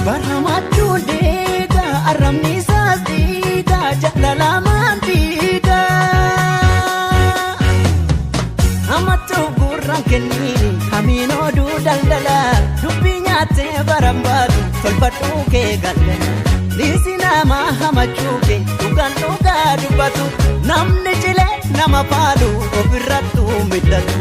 Barhamachuun dhiiga, arrabni isaas dhiiga, jaalalamaan dhiiga. Hamattuu gurraan kenniini, hamiin oduu daldala, dubbii nyaattee baran baatu, tolfadhuu kee galgala. Dhiisi nama hamachuu kee, dhugaan dhugaa dubbatu, namni cilee nama faalu ofirrattuu miidhatu.